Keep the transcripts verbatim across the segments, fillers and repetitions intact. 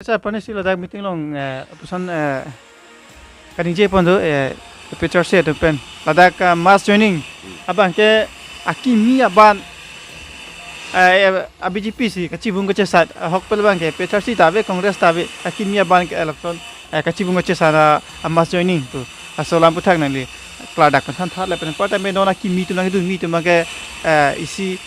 Sir, pani si ladak meeting along, eh, puson, eh, kaningje pon do, eh, P H R C atum pen. Ladak, ah, mass joining. Abang ke akimi aban, eh, eh, a B J P si kachibung kachesat, ah, ahok pen abang ke P H R C ta ave, Congress ta ave, akimi aban ke election, eh, kachibung kachesat a, a mass joining pu. Laso alam aputhak nangli klardak pen than tha lapen apar tame non akimi atum nangdun mi atum abang ke, eh, isi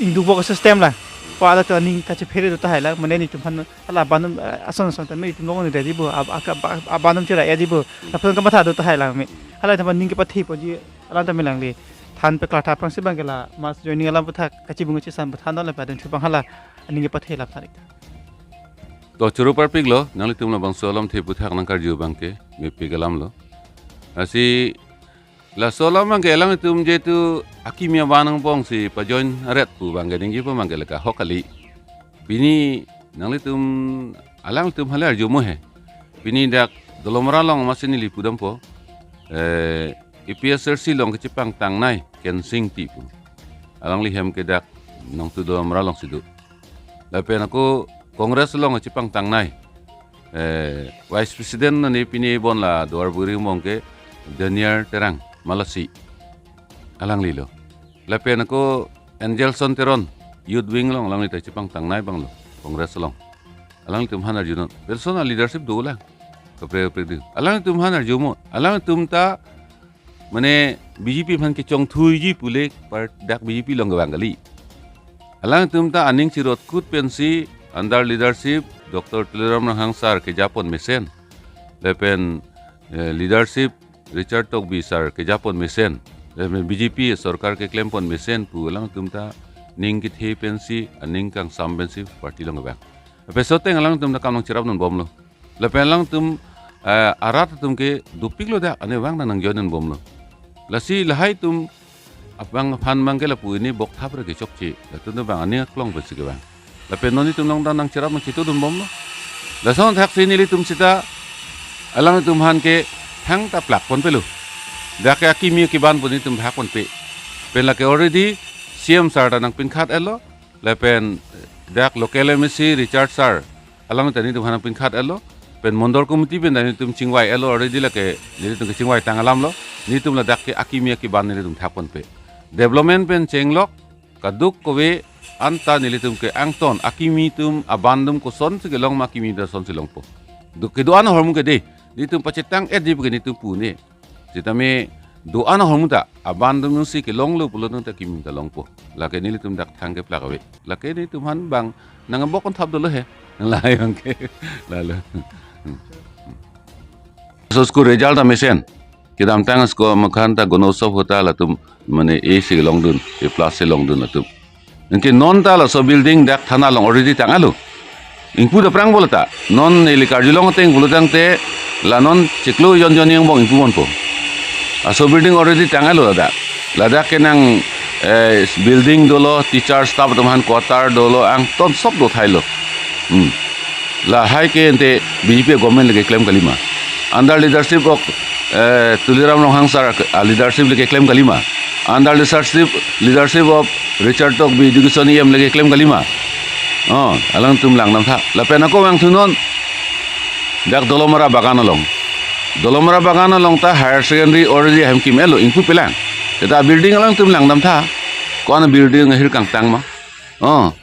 ingduk bok system la. Pu ala to aning kachephere do tahai la, mane netum aphan hala abandom, eh, ason ason tame itum long ni ready bo, ab-, ak-, ab-, abandom chira ya di bo. Lapuson kamatha do tahai lang me. Hala tame ning kepathe ponji alam tame langli. Than pe klartha aphrangsi abang ke la mass joining alam aputhak kachibung kachesat aputhak non lapen adun chupang hala ning kepathe alam tharik. To choro parpik lo, nanglitum labangso alamthe aputhak nangkarju abang ke, mepik alam lo. Lasi laso alam abang ke alangtum jetu akimi aban angbong si pajoin aret pu abang ke ningje pu abang ke lake ahok kali. Pini nanglitum, alangtum hala arjumo he. Pini dak Dolamara along masi neli pudampo. Eh, A P H L C along kachepangtangnei Kensing Ingti pu. Alangli hem ke dak nangtu Dolamara along si do. Lapen ako Congress along kachepangtangnei, eh, Vice President nani pini bon la Duarbagori angbong ke Daniel Terang Malasi. Alangli lo. Lapen ako Angelson Teron, Youth Wing along, alangli ta chepangtangnei abang lo, Congress along. Alangtum aphan arjunon. Personal leadership dolang. Kapre kapre di. Alangtum aphan arjumo. Alangtum ta mane B J P aphan kechongthuiji pule par dak B J P along kevang kali. Alangtum ta aning chirotkut pensi under leadership Doctor Tuliram Ronghang sir kejapon mesen. Lapen, eh, leadership Richard Tokbi sir kejapon mesen, eh, B J P sorkar keklempon mesen pu alangtum ta ning kethe pensi, aning kangsam pensi party along kevang. Lapen soteng alangtum ta kam nangcherap non bomlo. Lapen alangtum, eh, arat atum ke dopik lo dak, ane vang nang nangjoin non bomlo. Lasi lahai atum apang aphan abang ke lapu ini bok thap ra kechokche. Latum abang aning aklong pensi kevang. Lapen non itum along ta nangcherap nangchitudun bomlo. Lason thaksi nelitum sita alangtum aphan ke thangta plak ponpe lo. Dak ke akimi akiban pu netum bhak ponpe. Pen lake already C M sir ta nangpinkhat etlo. Lapen dak local M A C Richard sir, alangli ta netum aphan nangpinkhat etlo. Pen mondol committee pen ta netum chingvai etlo, already lake nelitum kechingvai tang alam lo. Netum ladak ke akimi akiban nelitum thak ponpe. Development pen chenglok kadokave anta nelitum ke angton, akimi atum aban atum kosonsi kelong ma akimi ta kosonsi longpo. Do kedo-an ahormu ke de, netum pachetang etji pu ke netum pu ne. Sitame do-an ahormu ta aban atum si kelonglo pulo tangte akimi ta longpo. Lake nelitum dak thang keplak ave. Lake netum aphan abang nangbok kon thap dolo he. Lahai abang ke. Lalo. So school result ta mesen. Kedamtang school amakhan ta Ganotsav ahut ta latum mane A si longdun, A plus si longdun latum. Anke non ta laso building dak thana along already tang-etlo. Ingpu ta aphrang pulo ta. Non neli karjulong ateng pulo tangte la non chiklo jon jon angbong ingpu ponpo. Laso building already tang-etlo ladak. Ladak ke nang, eh, building dolo, teacher staff atum aphan quarter dolo, angton sob do thailo. Hmm. Lahai ke ante B J P government le keklem kalima. Under leadership of, eh, Tuliram Ronghang sir, ah, leadership le keklem kalima. Under leadership, leadership of Richard Tokbi education E M le keklem kalima. Oh, alangtum langdamtha. Lapen ako vangthunon dak Dolamara Bagan along. Dolamara Bagan along ta higher secondary already hem kim-etlo, ingpu pelang. Eta building alangtum langdamtha. Ko-an building ahir kangtang ma. Oh.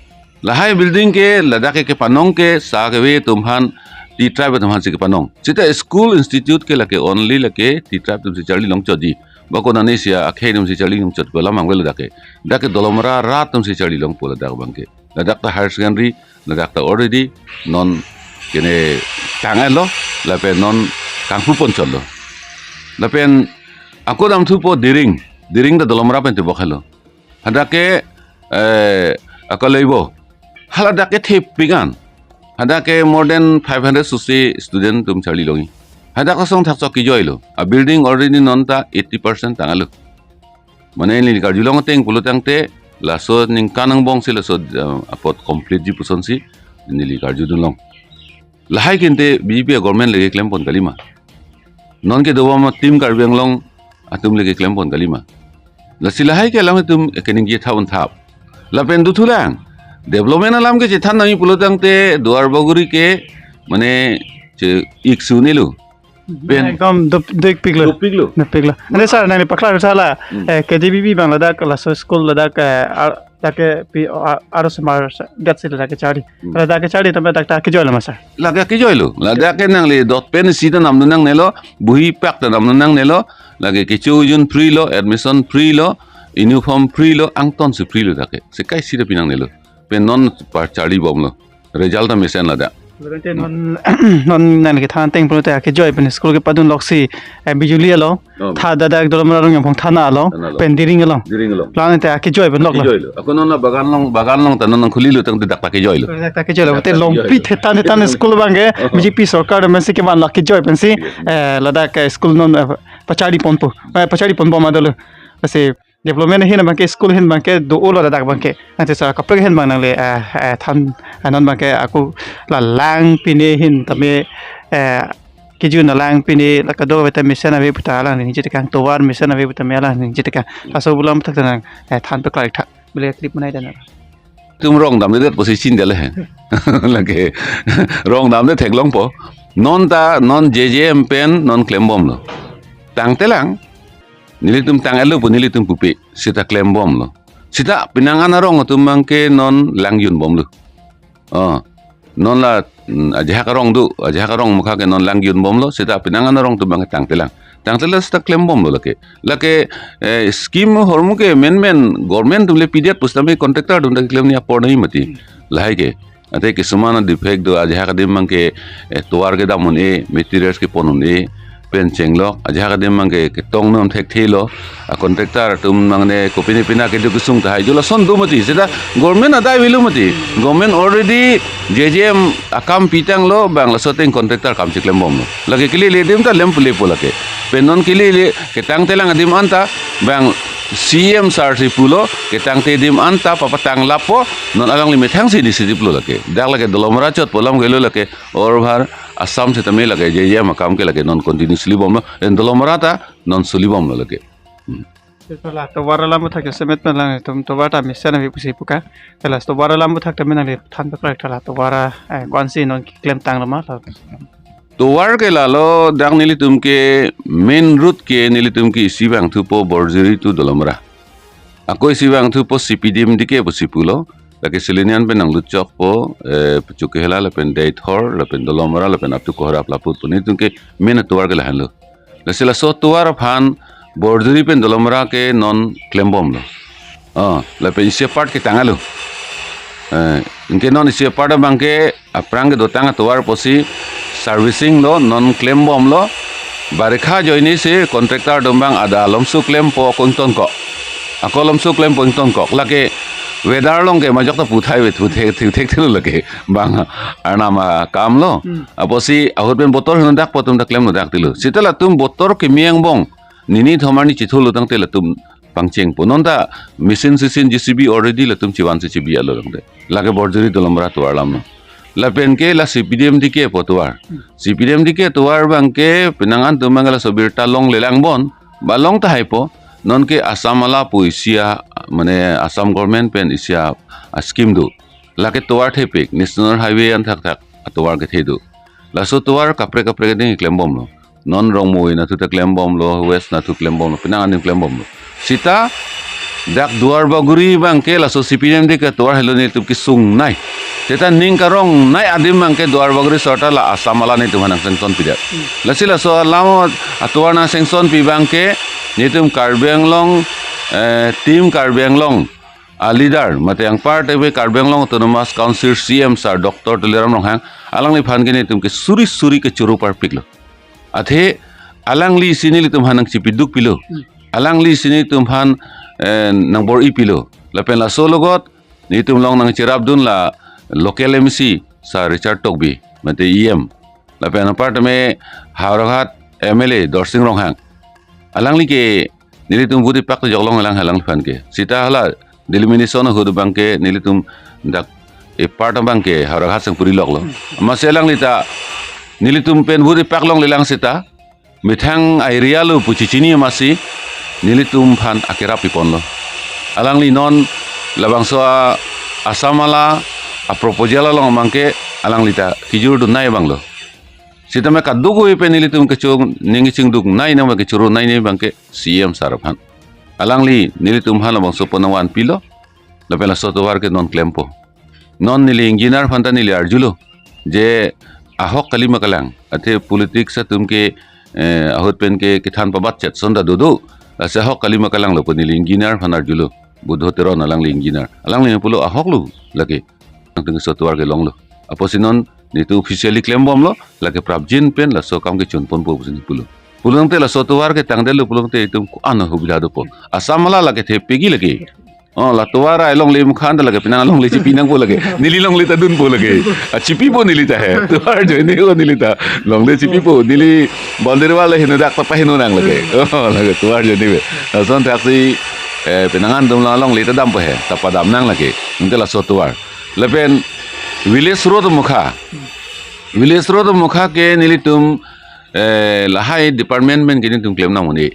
Lahai building ke ladak ke kepanong ke sa keve atum aphan, T tribe atum aphan si kepanong. Sita school institute ke lake only lake T tribe atum si charli longchotji. Bako nani sia akhei atum si charli longchot pu alam angvelo dak ke. Dak ke Dolamara rat atum si charli longpo ladak abang ke. Ladak ta higher secondary, ladak ta already non kene tang-etlo, lapen non kangpu ponchotlo. Lapen ako damthupo Diring, Diring ta Dolamara pen tebok helo. Hadak ke, eh, akalaibo. Haladak ke thepik an. Hadak ke more than five hundred susi student atum charli longji. Hadak asong thak chok kejoilo. A building already non ta eighty percent tang-etlo. Mane neli karjulong ateng pulo tangte laso ningkan angbong si laso, eh, apot complete ji pusonsi neli karjudun long. Lahai ke ante B J P government le keklem pon kalima. Non kedobom a-team Karbi Anglong atum le keklem pon kalima. Lasi lahai ke alam atum keningje thap-un thap. Lapen dothulang. Development alam ke chethan nangji pulo tangte Duarbagori ke mane che-ik su nelo. Pen ekdom dop, dopiklo. Dopiklo. Dopiklo. Ante sir, nangli paklar tha la, Hmm. eh, K D B B abang ladak laso school ladak, eh, ar-, dak ke pi, ar-, arloso mar sa-, gat si ladak kecharli. Hmm. Ladak kecharli tame dak ta kejoilo ma sir? Ladak kejoilo. Ladak ke nangli dot pen isi ta namdun nangnelo, bohi pak ta namdun nangnelo, lake kecho ujun free lo, admission free lo, uniform free lo, angton si free lo dak ke. Sekai isi ta pi nangnelo. Pen non pacharlibomlo. Result ta mesen ladak. Berarti non, non nangli kethan ateng pulote akejoi pen school kepadun loksi, eh, Bijuli along, Oh. tha dadak Dolamara Rongphong thana along, Thana along. pen Diring along. Diring along. Lang te akejoi pen loklo. Akejoi lo. Ako non la bagan along, bagan along ta non khulilo tangte dak ta kejoilo. Dak ta kejoilo. Dak Te ta longpi kejoilo. thetan thetan Kejoilo. school abang ke, Oh. B J P sorkar amen si kevan la kejoi pensi, Yes. eh, ladak ke school non, eh, pacharli ponpo. Eh, pacharli ponbom ma dolo. Lasi development ahin abang ke, school ahin abang ke do-olo ladak abang ke. Ante sir, kaprek ahin abang nangli, eh, eh, than, eh, non abang ke ako la lang pine ahin tame, eh, kejun alang pine la kadokave ta mesen ave puta alang ningje tekang, tovar mesen ave puta me alang ningje tekang. Laso alam aputhak ta nang, eh, than paklar tha. Bile clip manai dana. Tum rong damdedet pusi chinidetlo he. Lake rong damde theklongpo. Non ta, non J J M pen non klembomlo. Tangtelang. Nelitum tang-etlo pu nelitum pupe. Seta klembomlo. Seta penang an arong atum abang ke non lang junbomlo. Oh. Non la, mm, ajahak arong do, ajahak arong mukha ke non lang junbomlo, seta penang an arong atum abang ke tangtelang. Tangtelang seta klembomlo lake. Lake, eh, scheme ahormu ke men men government atum le pidet pusitame contractor atum ta keklem ni apor nai mati. Lahai ke. Ante kisuman defect do, ajahak adim abang ke, eh, tovar kedam un-e, materials kepon un-e, pen chenglok, ajahak adim abang ke ketong non thekthelo, a contractor atum abang ne kopine pine kedo kesung tahai, jo lason do mati, seta government adai avelo mati, government already J J M akam pitanglo, bang laso ateng contractor kam chiklembomlo. Lake kelele adim ta lem pulepo lake. Pen non kelele ketangtelang adim anta, bang C M sir si pulo, ketangte adim anta papatang lapo, non alangli methang si di si diplo lake. Dak lake Dolamara chot pu alam kelo lake, or bhar Assam setame lake J J M akam ke lake non continuously bomlo, en Dolamara ta non solibomlo lake. Hmm. Seta la tovar alam aputhak ke semet pen lang tum tovar ta mesen ave pusi pu ka. Seta la tovar alam aputhak tame nangli than paklar tha la tovar, eh, ko-ansi non klemtanglo ma la. Tovar ke lalo dak nelitum ke main road ke nelitum ke isi vangthupo Borjuri to Dolamara. Ako isi vangthupo C P D M D K pusi pulo. Lake Silonijan pen nanglut chokpo, eh, Pachukehela lapen Deithor, lapen Dolamara, lapen up to Kohrap Laput pu nelitum ke main tovar ke lahenlo. Lasi laso tovar aphan Borjuri pen Dolamara ke non klembomlo. Oh, lapen isi apart ke tanglo. Eh, anke non isi apart abang ke aphrang kedotang atovar pusi servicing lo, non klembomlo. Barikha ajoine si contractor atum abang ada alomso klempo ko ingtonkok. Ako alomso klempo ingtonkok. Lake weather along ke majok ta puthai vet, puthek, thek, thek, thek lo lake. Bang arnam akam lo. Hmm. Apotsi ahut pen botor hino dak pu atum ta klemno dak tilo. Seta latum botor keme angbong nini thom arni chithurlo tangte latum pangchengpo. Non ta machine sisin J C B already latum chivan si chibi alo tangte. Lake Borjuri Dolamara tovar alam lo. Lapen ke la C P D M D K pu tovar. Hmm. C P D M D K tovar abang ke penang an atum abang ke laso birta longlelang bon. Ba long tahaipo. Non ke Assam Mala pu isi a, mane Assam government pen isi a, a scheme do. Lake tovar thepik, National Highway an thakthak atovar kethe do. Laso tovar kaprek kaprek ading klembomlo. Non Rongmoi nathu ta klembomlo, West nathu klembomlo, penang adim klembomlo. Seta dak Duarbagori abang ke laso C P M D ke tovar helo nelitum kesungnei. Seta ning karongnei adim abang ke Duarbagori sorta la Assam Mala nelitum aphan nang sanction pidet. Hmm. Lasi laso alam atovar nang sanction pi abang ke nelitum Karbi Anglong, eh, team Karbi Anglong a leader, mate anparta ave Karbi Anglong Autonomous Council C M sir Doctor Tuliram Ronghang, alangliphan ke nelitum ke suri suri ke choro parpiklo. Athe alangli si nelitum aphan nang chipiduk pilo. Hmm. Alangli si nelitum aphan, eh, nang bor-i pilo. Lapen laso alogot nelitum along nang cherapdun la local M C sir Richard Tokbi, mate E M. Lapen anparta me Howraghat M L A Dorsing Ronghang. Alangli ke nelitum vote ipak ta jok longlelang alangliphan ke. Seta hala delimitation ahut abang ke nelitum dak e part abang ke Howraghat sang puri loklo. Amatsi alangli ta nelitum pen vote ipak longlelang seta methang area lo pu chichini amatsi nelitum aphan akerap piponlo. Alangli non labangso a Assam Mala a proposal along abangke alangli ta kejurdun nai abang lo. Sitame kadokave pen nelitum kecho ning chingduk nai nang abangke choro nai nai abangke C M sir aphan. Alangli nelitum aphan labangso pon nangvanpilo. Lapen laso atovar ke non klempo. Non neli engineer aphan ta neli arjulo je ahok kali ma kalang. Athe politics atum ke, eh, ahut pen ke kethan pabat chet ason ta dodo. Lasi ahok kali ma kalang lo pu neli engineer aphan arjulo. Budho Teron alangli engineer. Alangli pulo ahok lo lake. Nangtum laso atovar ke longlo. Apotsi non nelitum officially klembomlo, lake prapjin pen laso akam ke chunponpo pusi neli pulo. Pulote laso atovar ke tangdetlo pulote itum ko-an ahubidha dopo. Assam hala lake thepegi lake. Oh, la atovar ai longle mukhan ta lake penang longle chipi nangpo lake. Neli longle ta dunpo lake. A chipipo neli ta he. Atovar ajoine ko neli ta longle chipipo. Neli boundary wall heno dak ta paheno nang lake. Oh, lake atovar ajoine ave. Lason thaksi, eh, penang an atum la longle ta dampo he. Ta padam nang lake. Ante laso atovar. Lapen village road mukha. Village road mukha ke nelitum, eh, lahai department pen ke nelitum klem nang muni.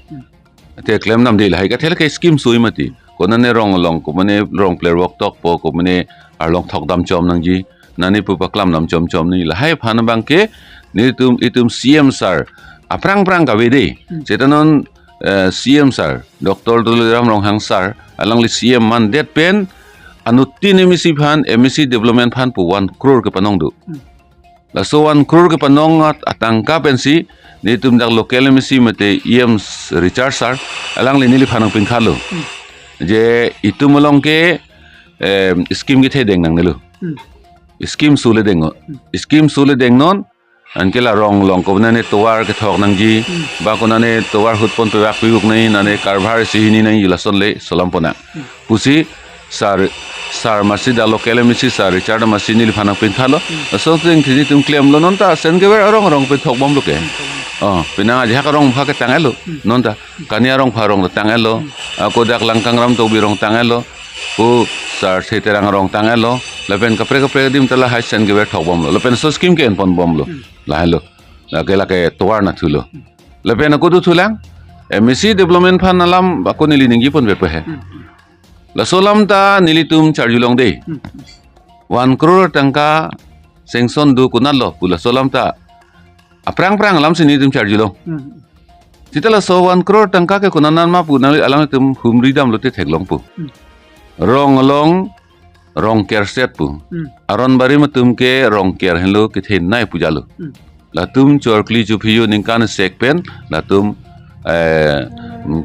Te klem namde lahai kathel ke scheme sui mati. Konane rong along, konane rong pler wok tokpo, konane arlong thok dam chom nangji, nane pu paklam dam chom chom ni. Lahai aphan abangke nelitum itum C M sir aphrang phrang kavede. Hmm. Seta non, eh, C M sir, Doctor Tuliram Ronghang sir, alangli C M mandet pen anuttin M A C aphan, M A C development aphan pu one crore kepanong do. Hmm. Laso one crore kepanong at-, atangka pensi nelitum dak local M A C mate E M Richard sir, alangli neliphan nangpinkhalo. Hmm. Je itum along ke, em, scheme kethe deng nangnelo. Hmm. Scheme sule deng o. Hmm. Scheme sule dengnon, anke la rong along konane tovar kethok nangji, Hmm. ba konane tovar hutpon pevak pevuk nai, nane karbhar isi hini nangji lason le solam pona. Hmm. Pusi sir, sir masi dak local M A C sir Richard masi neliphan nangpinkhalo. Hmm. Laso atheng nelitum klemlo non ta Saint Gabriel arong arong pen thokbomlo ke. Hmm. Oh, penang ajahak arong pha ketang-etlo. Hmm. Non ta Kania arong pha arong ta tang-etlo. Hmm. Ako dak Langkangram Tokbi arong tang-etlo. Ko sir Seterang arong tang-etlo. Lapen kaprek kaprek adim ta lahai Saint Gabriel thokbomlo. Lapen laso scheme ke-enponbomlo. Hmm. Lahelo. Lake lake tovar nathulo. Hmm. Lapen ako dothulang. M A C development aphan alam ako neli ningjeponpepo he. Hmm. Laso alam ta nelitum charjulongde. Hmm. One crore tangka sanction do konatlo pu laso alam ta aphrang phrang alamsi nelitum charjulong. Hmm. Seta laso one crore tangka ke konatma pu nangli alangtum humri damlote theklongpo. Hmm. Rong along rong kerset pu. Hmm. Aron barim atum ke rong ker henlo kethenei apujalo. Hmm. Latum chorkli chophi-o ningkan sek pen latum, eh,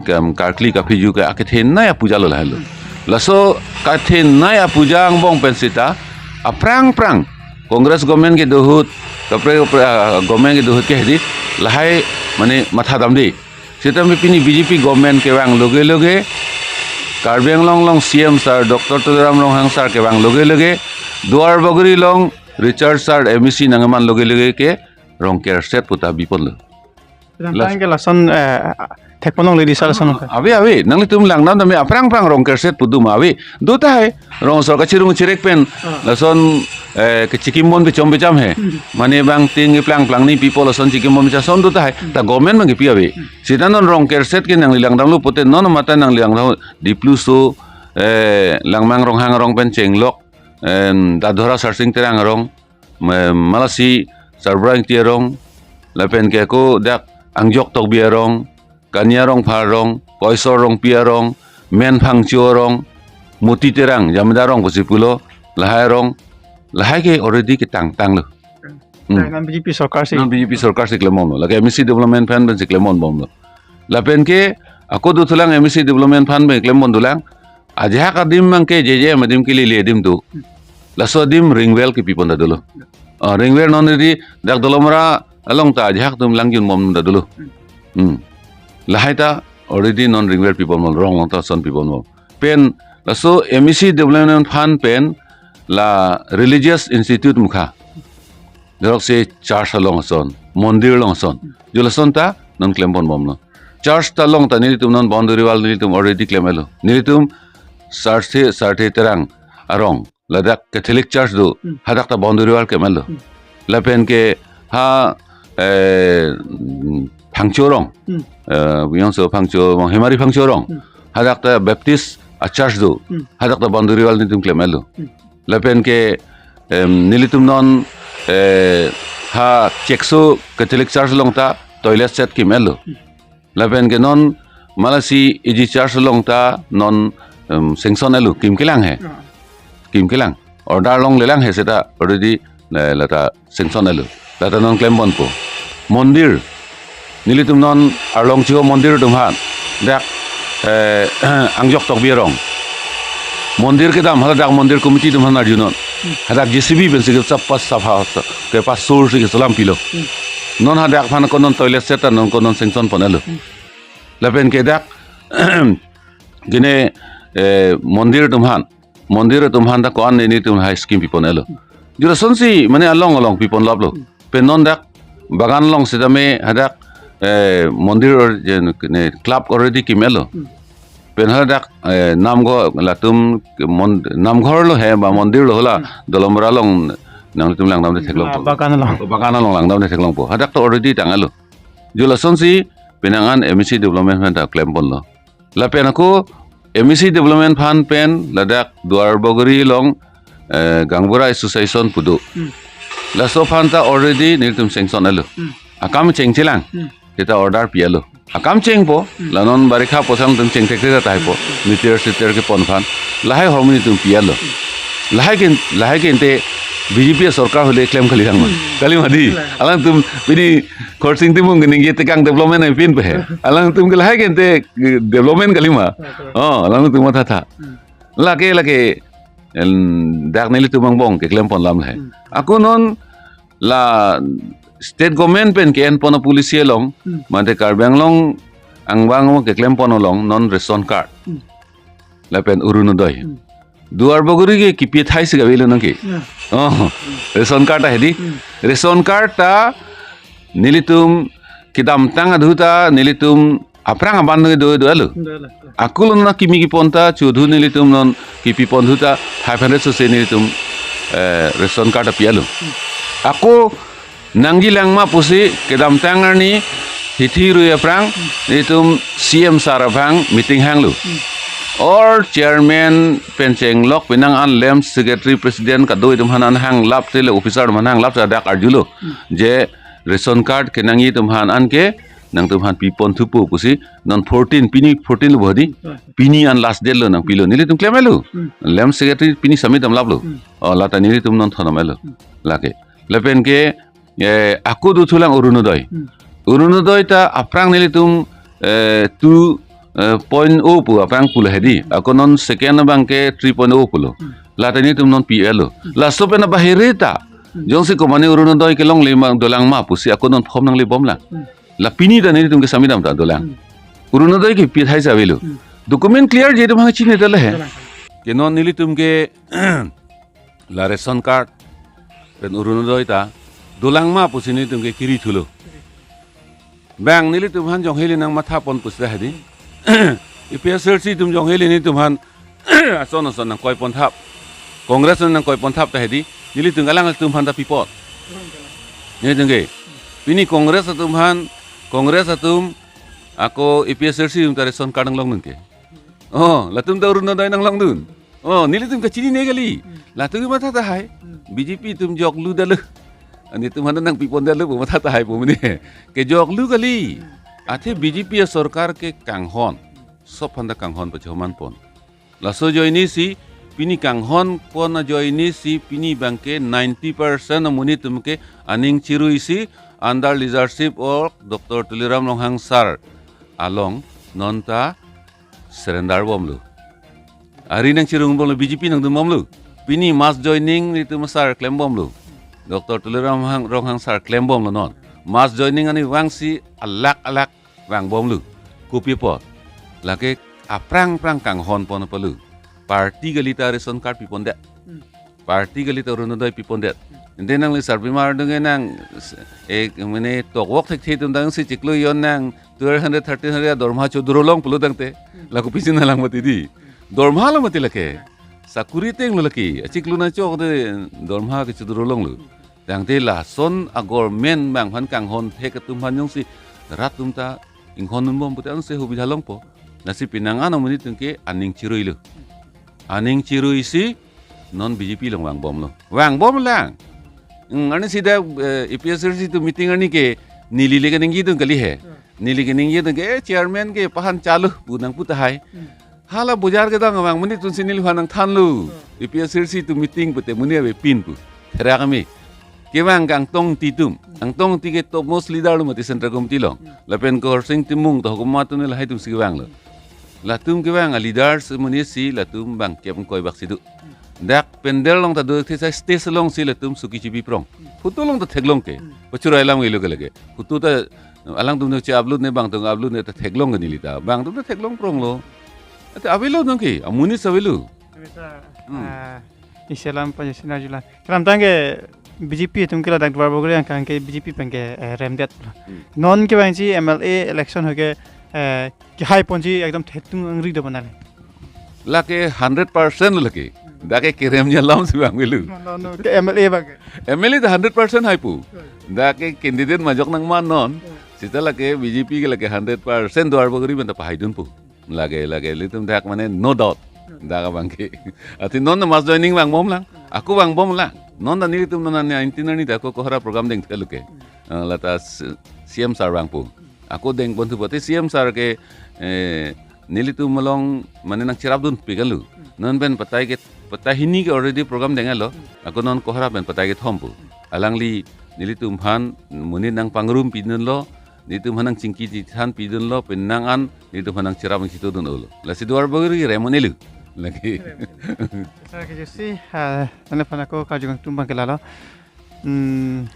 kam karkli kaphi-o ke akethenei apujalo lahelo. Hmm. Laso kethenei apuja angbong pen seta aphrang phrang Congress government kedo ahut, kaprek kaprek, ah, government kedo ahut ke hedi lahai mane matha damde. Seta pini B J P government kevang loge loge, Karbi Anglong along C M sir Doctor Tuliram Ronghang sir kevang loge loge, Duarbagori along Richard sir M A C nangman loge loge ke rong kerset pu ta biponlo. Las- Tangke lason, eh, thekponlongledetji sir lason. Ave, ave. Nanglitum langdam tame aphrang phrang rong kerset pu do ma ave. Do tahai. Rong asor kachirung chirek pen. Ah. Lason, eh, kechikimbon pechom pecham he. Hmm. Mane bang ting iplang plang ni people lason chikimbon pecham ason do tahai. Hmm. Ta government abang kepi ave. Hmm. Seta non rong kerset ke nangli langdamlo pote non mate nangli langdam Dipluso, eh, Langmang Ronghang arong pen chenglok, eh, Dadhora Sarsing Terang arong, me-, malasi Sarbura Ingti arong, lapen ke ako dak Angjok Tokbi arong, Kania Rongphar arong, Koisor Rongpi arong, Men Phangcho arong, Moti Terang, Jamida arong pusi pulo, lahai arong, lahai ke already ketangtanglo. Hmm. Lahai non B J P sorkar si. Non B J P sorkar si klembomlo. Lake M A C development fund pen si klembomlo. Lapen ke ako dothulang M A C development fund pen klembom dolang. Ajahak adim abangke J J M adim ke lili adim do. Laso adim ring well kepipon ta dolo. Ah, ring well non already dak Dolamara along ta ajahak atum langjunbom ta dolo. Hmm. Lahai ta already non ring well piponbom, rong along ta ason piponbom. Pen laso M A C development fund pen la religious institute mukha. Dorok se church along ason, mondir along ason. Jo lason ta non klemponbomlo. Church ta along ta nelitum non boundary wall nelitum already klemlo. Nelitum Sarthe, Sarthe Terang arong, ladak Catholic Church do, Hmm. hadak ta boundary wall klemlo. Hmm. Lapen ke ha, eh, Phangcho arong, Hmm. eh, Biyongso Phangcho arong, Hemari Phangcho arong, Hmm. hadak ta Baptist a church do, Hmm. hadak ta boundary wall nelitum klemlo. Hmm. Lapen ke em, nelitum non, eh, ha Chekso Catholic Church along ta toilet set kim-etlo. Lapen ke non Malasi A G Church along ta non, em, sanction-etlo, kim kelang he. Ah. Kim kelang. Order longlelang he seta already, eh, lata sanction-etlo. Lata non klemponpo. Mondir. Nelitum non Arlong Chiho mondir atum aphan. Dak, eh, Angjok Tokbi arong. Mondir kedam, haladak mondir committee atum aphan arjunon. Hadak J C B pensi kepasapha, kepasur si keselam pilo. Non hadak aphan ko non toilet set ta non ko non sanction pon-etlo. Lapen ke dak, gine, eh, mondir atum aphan. Mondir atum aphan ta ko-an nelitum hai scheme pipon-etlo. Jurasonsi mane along along piponlaplo. Pen non dak bagan along setame hadak, eh, mondir or, je, ne, club already kim-etlo. Pen hadak, eh, namgo latum mon-, namghor lo he ba mondir lo hala Dolamara along nanglitum langdamde theklongpo. Ah, bagan along. Bagan along langdamde theklongpo. Hadak to already tang-etlo. Jurasonsi penang an M A C development aphan ta klemponlo. Lapen ako M A C development aphan pen ladak Duar Bagori along, eh, Gaonbura Association pu do. Hmm. Laso aphan ta already nelitum sanction-etlo. Hmm. Akam chengchelang. Hmm. Seta order pi-etlo. Akam chengpo, hmm, la non barikha apotsi nelitum chengthek thek tahaipo. Hmm. Meter seter kepon aphan. Lahai ahormu nelitum pi-etlo. Hmm. Lahai ken, lahai kente B J P sorkar hule klem kali thang ma. Hmm. Kali ma di. Kali. Alangtum pini Khorsing Timung keningje tekang development ai pin pe he. Alangtum ke lahai kente development kali ma. Betul. Oh, alangtum mathatha. Hmm. Lake, lake, en, dak nelitum angbong keklemponlam he. Hmm. Ako non la state government pen ke-enpon a-policy along, hmm, mate Karbi Anglong angbong keklempon along non ration card. Hmm. Lapen Orunodoi. Hmm. Duar Bagori ke kipi thai si kavelo nangke. Ya. Oh, ration card ta hedi. Hmm. Ration card ta nelitum kedamtang adhu ta nelitum aphrang abang do do alo. Do alo. Ako along na kimi kipon ta chudhu nelitum non kipipon dhu ta five hundred sose nelitum, eh, ration card ta pi-etlo. Hmm. Ako nangjilang ma pusi kedamtang arni hithi rui aphrang nelitum C M sir abang meeting hanglo. Hmm. All chairman pen chenglok penang an LAMP secretary president kado itum aphan an hanglap te le officer atum aphan hanglap te dak arjulo. Hmm. Je ration card kenangji atum aphan anke nangtum aphan pipon thupo pusi non fourteen pini fourteen lo bo di. Hmm. Pini an last date lo nangpilo nelitum klem-etlo. Hmm. LAMP secretary pini submit damlaplo. Hmm. Oh, lata nelitum non thondam-etlo. Hmm. Lake. Lapen ke, eh, ako do thulang Orunodoi. Hmm. Orunodoi ta aphrang nelitum, eh, two, eh, point oh pu aphrang pulo hedi. Hmm. Ako non second abang ke three point oh pulo. Hmm. Lata nelitum non pi-etlo. Hmm. Laso pen abahire ta. Hmm. Jongsi komane Orunodoi kelongle ma dolang ma pusi ako non form nanglebomlang. Hmm. La pini ta nelitum ke submit dam ta dolang. Hmm. Orunodoi ke pi thai si avelo. Hmm. Document clear je itum aphan chinine ta le he. Dolang. Ke non nelitum ke la ration card pen Orunodoi ta dolang ma pusi nelitum ke kiri thulo. Bang nelitum aphan jong heli nangmathapon pusi ta hedi. A P H L C atum jong heli nelitum aphan ason ason nangkoipon thap. Congress nangkoipon thap ta hedi. Nelitum alangtum aphan ta pipot. Nelitum ke. Pini Congress atum aphan, Congress atum ako A P H L C atum ta ration card nanglongdun ke. Oh, latum ta Orunodoi nanglongdun. Oh, nelitum kachinine kali. Hmm. Latum matha tahai. Hmm. B J P atum joklu detlo. Nelitum aphan nangpipon detlo pu matha tahai pu mene. Kejoklu kali. Hmm. Athe B J P asorkar ke kanghon. Sob aphan ta kanghon pachomanpon. Laso ajoine si pini kanghonpon ajoine si pini abangke ninety percent amonit atum ke aning chirui si under leadership of Doctor Tuliram Ronghang sir along non ta surrender bomlo. Ari nangchirungbomlo, B J P nangdunbomlo. Pini mass joining nelitum sir klembomlo. Doctor Tuliram Hang, Ronghang sir klembomlo non. Mass joining ani vangsi alak alak vangbomlo. Kopi apot? Lake aphrang aphrang kanghonpon apotlo. Party kali ta ration card pipondet. Hmm. Party kali ta Orunodoi pipondet. Ante nangli Sarbimar adung ke nang, eh, mane tokvok thekthe atum tangsi chiklo jon nang twelve hundred, thirteen hundred dorma choduro long pulo tangte. Hmm. La kopisi nanglang mati di. Dorma lo mati lake. Sakuri ateng lo lake. Achiklo nangchok te dorma ke choduro longlo. Tangte lason a-government abang aphan kanghon thek atum aphan jongsi rat atum ta inghondunbom pute ansi hubidha longpo. Lasi penang an amonit atum ke aning chiruilo. Aning chirui si non B J P along vangbomlo. Vangbomlang. Hmm, arnisi dak, eh, A P H L C atum meeting arni ke neli le keningjedun kali he. Neli keningjedun ke, eh, chairman ke pahan chalo pu nangpu tahai. Hala bojar kedang abang monit atumsi neliphan nangthanlo. A P H L C atum meeting pute monit ave pin pu. Therak kami. Kevang ke Angtong Engti atum. Angtong Engti ke topmost leader lo mati Central Committee along. Lapen ke Horsing Timung to komat atum lahai atumsi kevanglo. Latum kevang a leaders monitsi latum bang kep koi bak si do. Dak pandal along ta do thesa stage alongsi latum suki chibi prong. Photo along ta theklong ke. Pachurai lam ke lo ke lake. Photo ta alangtum ne che-upload ne bang tum upload ne ta theklong ke neli ta. Bang tum ta theklong pronglo. Ate avelo nang ke, amonit avelo. Bisa, Hmm. ah, isi alam pa isi arjulang. Kramtang ke B J P atum ke ladak Duarbagori angkang ke B J P pen ke, eh, remdet. Hmm. Non kevangsi M L A election ho ke, eh, kehai ponsi ekdom thetung angri do banale. Lake hundred percent lake. Dak ke kerem alamsi vangvelo. No, no, no. Ke M L A bang ke. M L A ta hundred percent haipo. Dak ke candidate majok nangman non. Seta lake B J P ke lake hundred percent Duarbagori pen ta pahaidunpo. Lake, lake, ilitum dak mane no doubt. Dak abang ke. Ati non mass joining vangbomlang. Ako vangbomlang. Non ta nelitum non nineteen arni ta ako Kohora program dengthelo ke. Eh, lata s-, C M sir vangpo. Ako dengpon thupo te C M sir ke, eh, nelitum along mane nangcherapdunpi kalu. Non pen patai ke, patai hini ke already program denglo. Ako non Kohora pen patai kethompo. Alangli nelitum aphan monit nangpangrumpidunlo, nelitum aphan nangchingki chethanpidunlo, penang an nelitum aphan nangcherap nangchitodun-olo. Lasi Duarbagori rem un-elo. Lake. Sir, ke jusi, ah, nangliphan ako karju kangtung abang ke lalo. Hmm,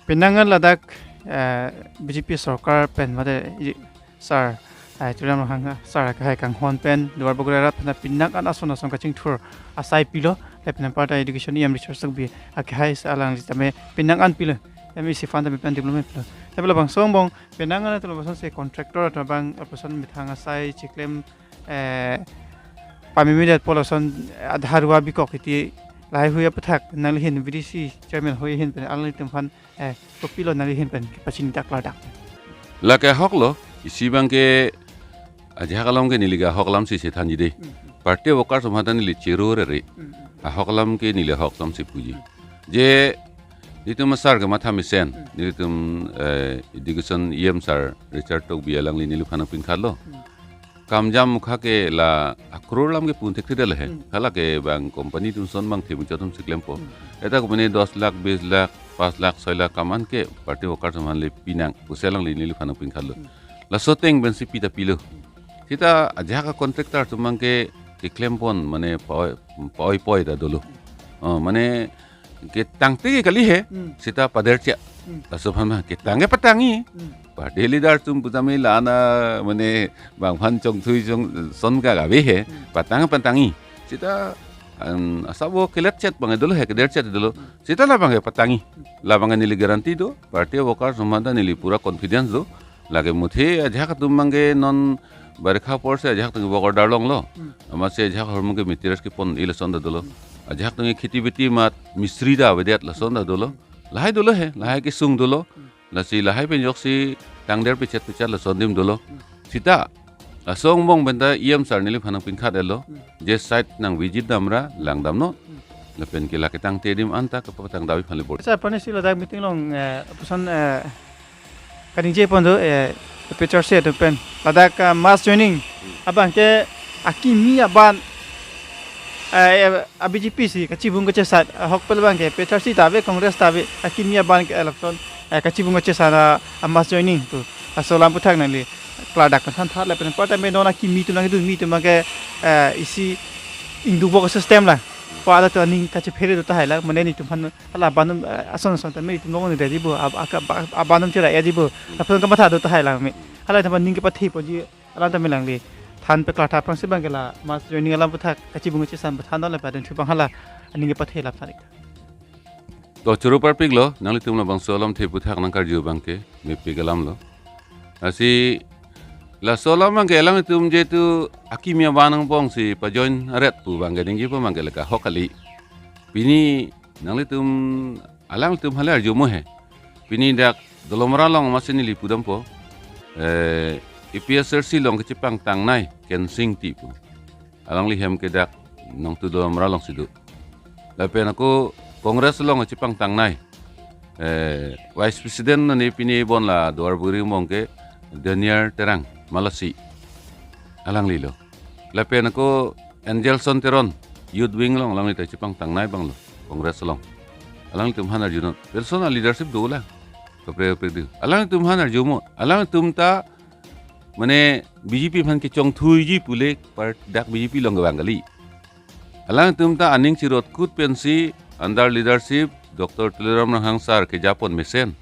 penang an ladak, eh, B J P sorkar pen mate i-, sir, eh, Tuliram Ronghang sir akehai kanghon pen Duarbagori arat aphan penang an ason ason kachingthur asai pilo, lapen anparta education E M Richard Sokbi akehai si alangli tame penang an pilo, M E C fund tame pen development pilo. Tapi labangso angbong penang an atum labangso si contractor atum abang lapuson methang asai chiklem, eh, pamemedetpo lason adharua bikok iti lahai hui aputhak nangli ahin V D C chairman hui ahin pen alanglitum aphan, eh, kopilo nangli ahin pen kepachini dak klardak. Lake ahok lo, isi abang ke ajahak alam ke neli ke ahok alamsi chethanji dei. Hmm. Party workers atum aphan ta neli chero rere. Hmm. Ahok alam ke neli ahok alamsi puji. Je nelitum sir ke matha mesen, Hmm. nelitum, eh, education E M sir Richard Tokbi alangli neliphan nangpinkhatlo. Hmm. Kam jam mukha ke la akror alam ke pun thekthedetlo he. Hmm. Hala ke bang company atum ason bang themu chotum si klempo. Hmm. Eta company dos lakh, bis lakh, pas lakh, soi lakh kam an ke party workers atum aphan le pinang pusi alangli neliphan nangpinkhatlo. Hmm. Laso ateng pensi pi ta pilo. Seta ajahak a contractor atum abang ke keklempon mane paoi, paoi poi ta dolo. Oh, mane ketangte ke kali he, Hmm. seta paderchak. Hmm. Laso aphan ma ketang ke patangji. Hmm. Party leader atum pu tame la-an a mane bang aphan chongthui chong son ke ave he, Hmm. patang patangji. Seta, um, asabo keletchet abang dolo he, kederchet dolo. Hmm. Seta labang ke patangji. Labang ke neli guarantee do, party workers atum aphan ta neli pura confidence do. Lake muthe ajahak atum abang ke non barikha apor si ajahak atum ke work order longlo. Hmm. Amatsi ajahak ahormu ke materials kepon-i lason ta dolo. Hmm. Ajahak atum ke kheti beti amat mistri ta avedet lason ta dolo. Hmm. Lahai dolo he, lahai kesung dolo. Hmm. Lasi lahai pen ajoksi tangder pechet pechet lason adim dolo. Hmm. Seta laso angbong pen ta E M sir neliphan nangpinkhatlo. Hmm. Je site nang visit damra, lang damnon. Hmm. Lapen ke lake tangte adim anta kapatang davi aphan le bor. Sir, pani si ladak meeting along, eh, lapuson, eh, kaningje pon do, eh, A P H L C atum pen. Ladak, ah, mass joining. Hmm. Abang ke akimi aban, eh, eh, a B J P si kachibung kachesat, ah, ahok pen abang ke A P H L C ta ave, Congress ta ave, akimi aban ke election, eh, kachibung kachesat a, a mass joining pu. Laso alam aputhak nangli klardak than tha lapen anparta me non akimi atum nangdunmi atum abang ke, eh, isi ingduk bok system lang. Pu hala atum aning kachephere do tahai lang, mane nelitum aphan hala abang, eh, ason ason tame itum long ni ready bo, ab-, aka-, ba-, abang atum chera ya di bo. Lapuson kamatha do tahai lang me. Hala atum aning kepathe ponji alam tame alangli than peklartha aphrangsi abang ke la mass joining alam aputhak kachibung kachesat pathan dolo lapen thu abang hala aning kepathe lap sarik. To choro parpiklo, nanglitum labangso alamthe aputhak nangkarju abang ke, mepik alam lo. Lasi laso alam abang ke alangtum jehetu akimi aban angbong si pajoin aret pu abang ke ningjepo abang ke lake ahok kali. Pini nanglitum, alangtum hala arjumo he. Pini dak Dolamara along amatsi neli pudampo. Eh, A P H L C along kachepangtangnei Kensing Engti pu. Alangli hem ke dak Nongtu Dolamara alongsi do. Lapen ako Congress along chepangtangnei, eh, Vice President nani pini bon la Duarbagori angbong ke Daniel Terang Malasi, alanglilo. Lapen ako Angelson Teron, Youth Wing along, alangli ta chepangtangnei abanglo, Congress along. Alanglitum aphan arjunon. Personal leadership dolang. Kaprek kaprek dei. Alangtum aphan arjumo. Alangtum ta mane B J P aphan kechongthuiji pule part dak B J P along kevang kali. Alangtum ta aning chirotkut pensi under leadership Doctor Tuliram Ronghang sir kejapon mesen.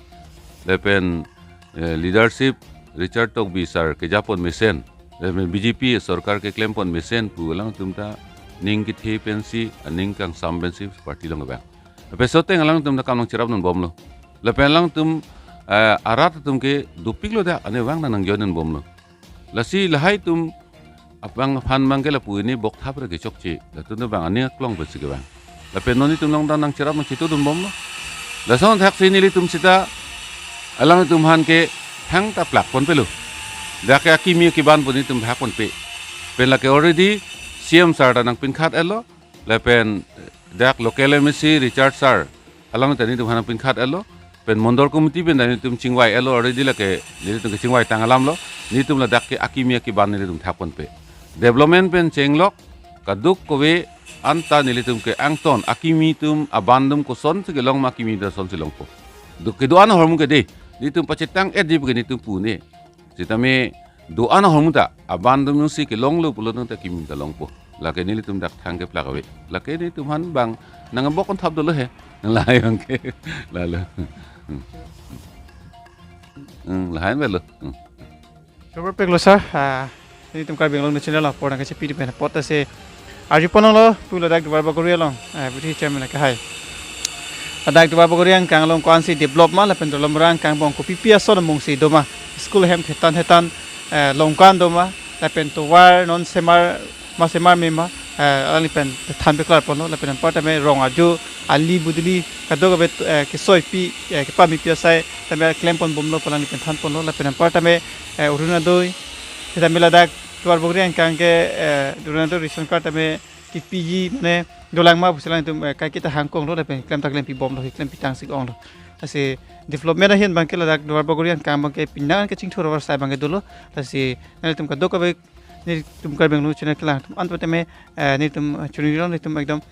Lapen, eh, leadership Richard Tokbi sir kejapon mesen. Lapen B J P sorkar keklempon mesen pu alangtum ta ning kethe pensi, aning kangsam pensi party along kevang. Lapen soteng alangtum ta kam nangcherapnonbomlo. Lapen alangtum, eh, arat atum ke dopiklo dak, ane vang nang nangjoinnonbomlo. Lasi lahai atum aphan abang ke lapu ini bok thap re kechokche. Latum abang aning aklong pensi kevang. Lapen non itum along ta nangcherap nangchitudunbomlo. Lason thaksi nelitum sita alangtum aphan ke thangta plakponpelo. Dak ke akimi akiban pu nelitum phakponpe. Pen lake already C M sir ta nangpinkhat-etlo. Lapen dak local M A C Richard sir, alang ta nelitum aphan nangpinkhat-etlo. Pen Mondol Committee pen ta nelitum chingvai-etlo already, lake nelitum kechingvaitang alamlo. Nelitum ladak ke akimi akiban nelitum thakponpe. Development pen chenglok, kadokave anta nelitum ke angton, akimi atum aban atum kosonsi kelong ma, akimi atum kosonsi longpo. Do, kedo-an ahormu ke dei, nelitum pachetang-etji pu ke nelitum pune. Sitame do-an ahormu ta aban atum jongsi kelonglo pulo tangte akimi ta longpo. Lake nelitum dak thang keplak ave. Lake nelitum aphan abang nang bok kon thap dolo he. Lahai abang ke. Lalo. Hmm. Hmm, lahai avelo. Hmm. Super peklo sir. Ah, nelitum Karbi Anglong News Channel apor nangkachepi di pen apot ta si arjuponlo pulo dak Duarbagori along, eh, Deputy Chairman akehai. Ladak Duarbagori angkang along ko-ansi develop ma, lapen Dolamara angkang angbong kopipi ason amungsi doma, school ahem thetan thetan, eh, longkan doma, lapen tovar non semar ma semar me ma, eh, alangli pen than peklarponlo, lapen anparta me rong ajo, ali buduli, kadokave, eh, kesoipi, eh, kepamipi asai tame klemponbomlo pu alangli pen thanponlo, lapen anparta me, eh, Orunodoi, sitame ladak Duarbagori angkang ke, eh, Orunodoi ration card tame kepiji mane dolang ma pusi alangtum, eh, kaiketa hangkonglo, lapen klem ta klempibomlo, klempi tangsi onglo. Lasi development ahin abang ke ladak Duarbagori angkang abang ke penang kechingthur avarsai abang ke dolo. Lasi nelitum kadokave nelitum Karbi Anglong News Channel kelang atum anta tame, eh, nelitum, eh, chunilo, nelitum ekdom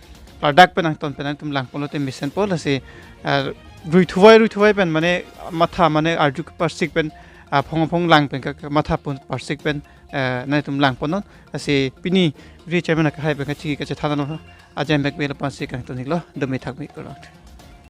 ladak pen angton pen nelitum langponlote mesenpo. Lasi, eh, ruithuvai ruithuvai pen mane matha mane arju parsik pen, ah, phong phong lang pen ka, ka matha pon parsik pen, eh, nelitum langponnon. Lasi pini Deputy Chairman akehai pen kachingki kachethanlo, ajem bek belo pensi kangton-iklo, dome thakme kurang.